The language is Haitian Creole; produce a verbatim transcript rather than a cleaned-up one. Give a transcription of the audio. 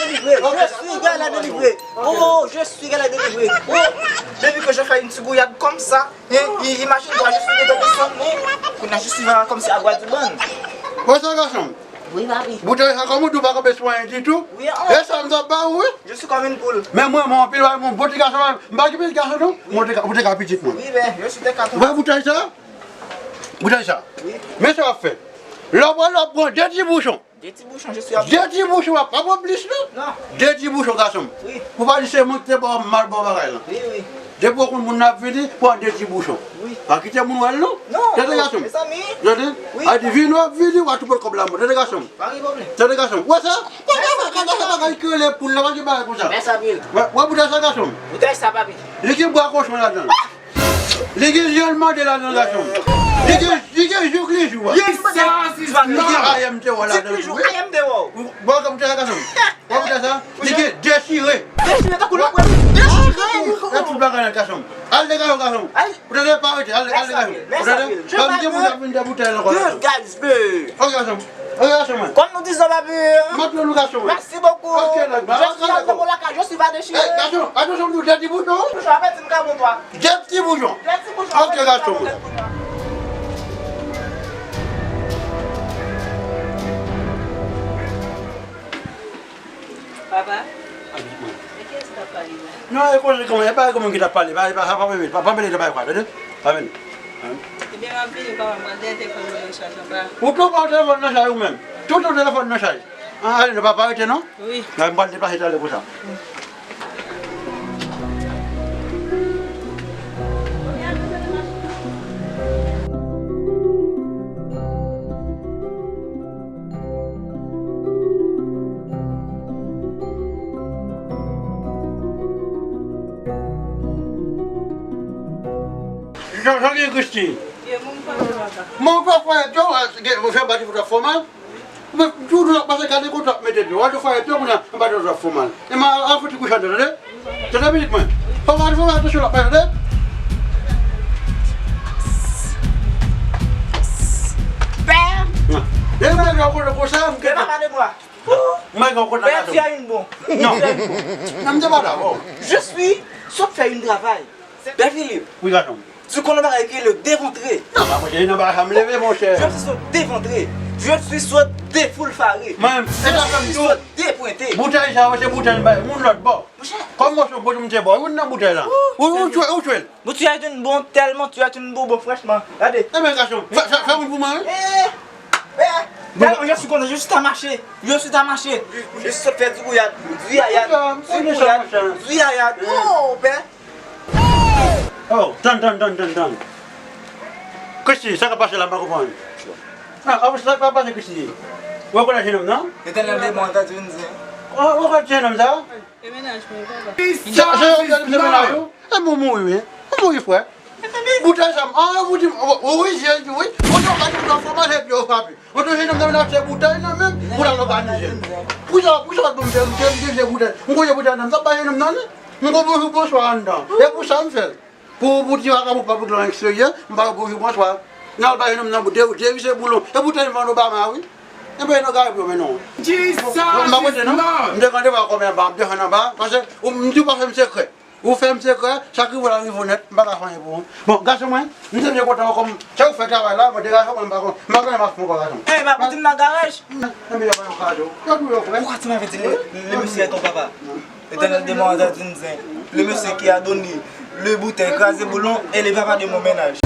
est délivré. Je suis guéri et délivré. Oh, je suis guéri et délivré. Oh, depuis que je fais une petite gouillade comme ça, hein, i- imagine-toi, je suis dedans, descendre, hein. Qu'on a juste comme si à Guadibane. Wè sa gason. Wi, papi. Boutèy sa kòm ou di ou pa konn bezwen anyen ditou. Wi, an. E sa m t ap ba ou, wi. Je suis comme une poule. Men mwen, mwen anpil, mwen bon ti gason, m pa ki pitit gason non. Mwen te ka, ou te ka pitit mwen. Wi, men, je suis de quatre. Ou wè boutèy sa? Boutèy sa. Wi. Men sa w ap fè. Lè w pral, w ap pran de ti bouchon. De ti bouchon, je suis à. De ti bouchon, w ap, pa pran plis non. Non. De ti bouchon, gason m. Wi. Pou pa di se mwen ki te ba w mal bon bagay lan. Wi, wi. Depi w konn moun nan ap vini, pran de ti bouchon. Wi. Pa kite moun wè l non. Non, tande gason m. Mezanmi. Tande? Wi. A di vini, w ap vini, w a tou pran kòb la mwen. Tande gason m. Pa gen pwoblèm. Tande gason m. Wè sa? Wè sa, wè sa, wè sa, bagay ki rele poul la, pa gen bagay konsa. Mèsi anpil. Wè, wè boutèy sa gason m. Boutèy sa, papi. Li gen bwa kochon ladan l. Li gen jan l mande ladan l gason m. Li gen, li gen jouk li jou a. Li gen I M T wè ladan l tou wi. Bò kòm tè gason m. Bò kòm tè sa. Li gen dechire. Dechire tankou lòt. Dechire. Tout bagay nan gason m. Al degaj ou gason m. Ou tande pa rete, al al degaj ou. Ou tande? Pa kite moun ap vin de boutèy la ankò. Ok gason m. Ok, gason mwen. Comme nous disons, Babu. Maintenant, nous, gason mwen. Merci beaucoup. Ok, nèg, je suis à mon lakay, je suis va déchirer. Eh, gason, attention, nou, de ti boujon. Boujon, apeti m ka bon twa. De ti boujon. De ti boujon. Ok, gason mwen. Papa, e kiyès ki t ap pale la? Non, e koze kòman, e pa kòman ki t ap pale, pa, pa, pa, pa, pa, pa mele, pa, pa, tande? Pa mele. Ebyen, m ap vini, papa, m pral dèyè telefòn mwen nan chay anba. Ou tou pran telefòn nan chay ou menm. Tou, tou telefòn nan chay. An, ale, nou pa, pa rete, non? Wi. Nan, m pral deplase talè pou sa. Jan, jan gen Christy. Ye, moun pa wè papa. Moun pa wè, yo, gen, fè bati pou ta fò mal. Men, tou, tou, pase gade kontan mete pye. Wè, tou fè pye, moun an, anba tou, tou fò mal. E ma, al fouti kouche atè, tande? Tande pitit mwen. Fò mal, fò mal, atansyon, la, tande? Pè! E mwen, mwen, kontan konsa, mwen, Pè, papa de bwa. Mwen gen yon kontak. Pè, tu as une bombe. Non. Non, m te pa dakò. Je suis sot fè yon travay. Pè Philippe. Wi, gason. Tu connais bagay ki le déventré. Non, pa monchè, nan bagay sa m leve, monchè. Je suis sot déventré. Je suis sot défoulfaré. Mwen, e sa fè m tou. Je suis sot dépwenté. Boutèy sa, se boutèy bay moun lòt bò. Monchè. Kòm mòso bout m te bò, youn nan boutèy la. Ou, ou tchwe, ou tchwe l. Bon, tu as une bombe, tellement tu as une bombe, franchement. Gade. Ebyen, gason, fè, fè, fè moun pou mwen, wi. Eh, eh, tellement je suis content, je suis ta mache. Je suis ta mache. Je suis sot fè di kouyad, di yayad, di kouyad, di yayad. Oh, pè. Oh, tann, tann, tann, tann, tann. Christy, sa k ap pase la, m pa konprann. Ah, ah, sa k ap pase, Christy? Ou rekonèt jenòm nan? Etènèl de mwen, ta di vin di. Ou, ou rekonèt jenòm sa? E mennaj mwen, papa. Se, se, se, se mennaj ou? E moun mouri, wi. Ou mouri, frè. Boutèy sa, ah, ou di, ou, ou, wi, Jezi, wi. Ou di, ou pa di, ou fè mal, epi ou frape. Ou te jenòm nan, se boutèy nan men, pou l al òganize. Pou sa, pou sa, pou m te, m te, m te vye boutèy. M konye boutèy nan, m t ap bay jenòm nan, wi. M gon bonjou, bonswa anndan. E pou sa m fè l. Pou, pou ti vakabon pa pou lan eksteryè, m pa bonjou, bonswa. N al bay jenòm nan, de, devise boulon. E boutèy m vann Obama, wi. E ben, nou gade pou men non. Jesus is Lord. M pa konte, non. M te konte pa kòm anba, m te fè anba. Paske, ou, m di w pa fè m sekrè. Ou fè m sekrè, sa k rive w la rive w nèt, m pa ka fè anyen pou ou. Bon, gason mwen, m te byen kontan kòm, se ou k fè travay la, mwen te gason mwen, m pa konn, m pa konnen m ap fè ankò gason. Eh, pa pou di m nan garaj. Nan, nan, men yo pa yon kado. Yo tou yo frè. Pourquoi tu m'avais dit le, le monsieur est ton papa? Etènèl de mwen, ta di m zen. Le monsieur qui a donné le bouteille, kraze boulon, et le papa de mon ménage.